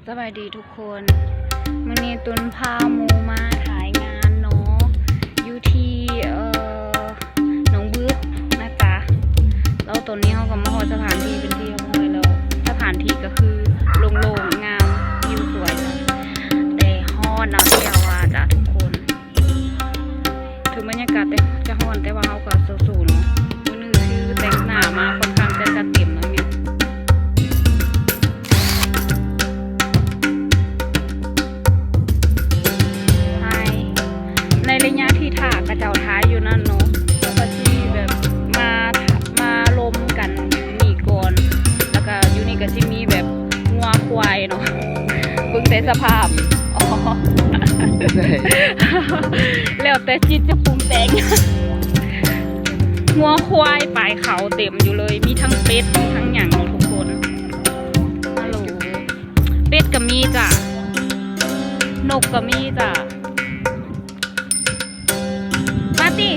ສະບາຍດີທຸກຄົນ ມື້ນີ້ຕຸນພາໝູ່ມາຖ່າຍງານເນາະ ຢູ່ທີ່ ເອີ ໜອງບຶກນະຈ໊ະ ແລ້ວຕອນນີ້ເຮົາກໍມາຮອດສະຖານທີ່ເປັນທີ່ຮຽບຮ້ອຍແລ້ວ ສະຖານທີ່ກໍຄືໂລ່ງໆ ງາມ ວິວສວຍ ແຕ່ຮ້ອນເອົາແທ້ວ່າຈ້ະທຸກຄົນ. ເຖິງບັນຍາກາດຈະຮ້ອນ ແຕ່ວ່າເຮົາກໍສູ້ໆເນາະ ມື້ນີ້ຄືແຕ່ງໜ້າມາຄ່ອນຂ້າງຈະຈັດເຕັມເນາະ ໃນໄລຍະທີ່ຖ້າເຂົາເຈົ້າຖ່າຍຢູ່ນັ້ນເນາະ ເຂົາກໍຊິແບບມາ ມາລົມກັນຢູ່ນີ້ກ່ອນ ແລ້ວກໍຢູ່ນີ້ກໍຊິມີແບບ ງົວຄວາຍເນາະ ເບິ່ງແຕ່ສະພາບ ອໍ ແລ້ວແຕ່ຈິດຈະປຸງແຕ່ງ ງົວຄວາຍປາຍເຂົາເຕັມຢູ່ເລີຍ ມີທັງເປັດ ມີທັງຫຍັງເນາະທຸກຄົນ ຮາໂຫຼ ເປັດກໍມີຈ້ະ ນົກກໍມີຈ້ະ. ມາຕິ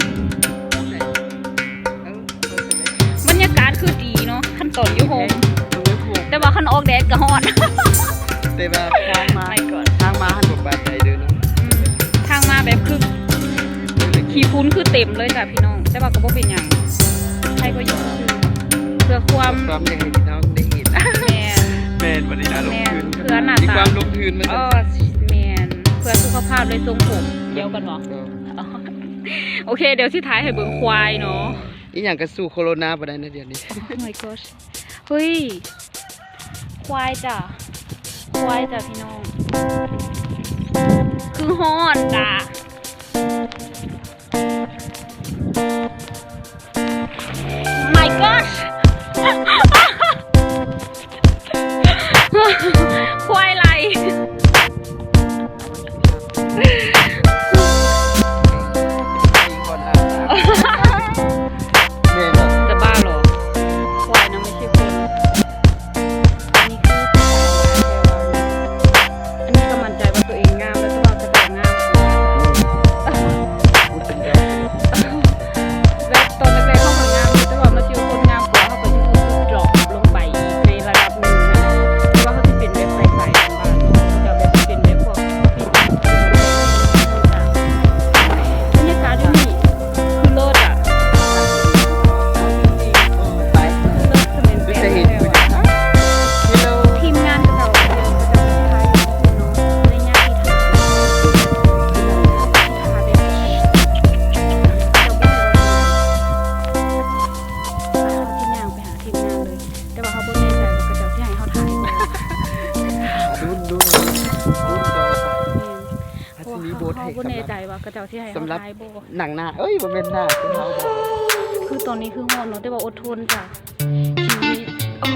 ບັນຍາກາດຄືດີເນາະ ຄັນຕອນຢູ່ໂຮມ ແຕ່ວ່າຄັນອອກແດດກໍຮ້ອນ ແຕ່ວ່າທາງມາ ທາງມາຫັ້ນບໍ່ປານໃດເດີເນາະ ອືມ ທາງມາແບບຄືຂີ້ຝຸ່ນຄືເຕັມເລີຍຈ້ະພີ່ນ້ອງ ແຕ່ວ່າກໍບໍ່ເປັນຫຍັງ ໃຜກໍຢູ່ຊື່ໆ ເພື່ອຄວາມ ຄວາມຢາກໃຫ້ພີ່ນ້ອງໄດ້ເຫັນ ແມ່ນ ແມ່ນ ບໍ່ໄດ້ອາລົມ ແມ່ນ ຄື ຄືໜ້າຕາ ມີຄວາມລົງທຶນ ເອີ ແມ່ນ ເພື່ອສຸຂະພາບ ແລະ ຊົງຜົມ ດຽວກັນບໍ່? ໂອເຄ ດຽວຊິຖ່າຍໃຫ້ເບິ່ງຄວາຍເນາະ ອີ່ຫຍັງກໍສູ້ໂຄໂຣນາບໍ່ໄດ້ໃນດຽວນີ້ Oh my gosh ເຮີ້ຍ ຄວາຍຈ້ະ ຄວາຍຈ້ະພີ່ນ້ອງ ຄືຮ້ອນຈ້ະ My gosh ຄວາຍໄຫຼ ແມ່ນບໍ່? ຈະບ້າເຫລໍ? ຄວາຍນະ ໄມ່ໃຊ່ຄົນ ອັນນີ້ຄື ອັນນີ້ກໍໝັ້ນໃຈວ່າຕົວເອງງາມ ແລ້ວກໍວ່າຂະເຈົ້າງາມ ແບບຕອນແລກໆເຮົາກໍງາມຢູ່ ແຕ່ວ່າມາເຈີຄົນງາມກວ່າ ເຮົາກໍຊິຮູ້ສຶກ drop ລົງໄປອີກໃນລະດັບໜຶ່ງນະ ແຕ່ວ່າເຮົາຊິເປັນແບບໃສໆ ບາງໆເນາະ ເຂົາເຈົ້າແບບເປັນແບບພວກ ບັນຍາກາດຢູ່ນີ້ຄືເລີດອະ ເລີດ ຄືແມ່ນແປນແລ້ວ ທີມງານເຂົາເຈົ້າ ເຂົາເຈົ້າຊິຖ່າຍຢູ່ເນາະ ໃນຍາມທີ່ຖ່າຍ ເຂົາຊິຖ່າຍແບບ ເຂົາເຈົ້າບໍ່ຮູ້ວ່າ ເຮົາຊິຍ່າງໄປຫາທີມງານເລີຍ ແຕ່ວ່າເຮົາບໍ່ແນ່ໃຈວ່າເຂົາເຈົ້າຊິໃຫ້ເຮົາຖ່າຍບໍ່ ລຸ້ນໆ ລຸ້ນຕໍ່ໄປ ແມ່ນ ເພາະວ່າເຮົາ ເຮົາບໍ່ແນ່ໃຈວ່າເຂົາເຈົ້າຊິໃຫ້ເຮົາຖ່າຍບໍ່ ສຳລັບໜັງໜ້າ ເອີຍ ບໍ່ແມ່ນໜ້າ ຄືເຮົາ ຄືຕອນນີ້ຄືຮ້ອນເນາະ ແຕ່ວ່າອົດທົນຈ້ະ ຊີວິດ ໂອ້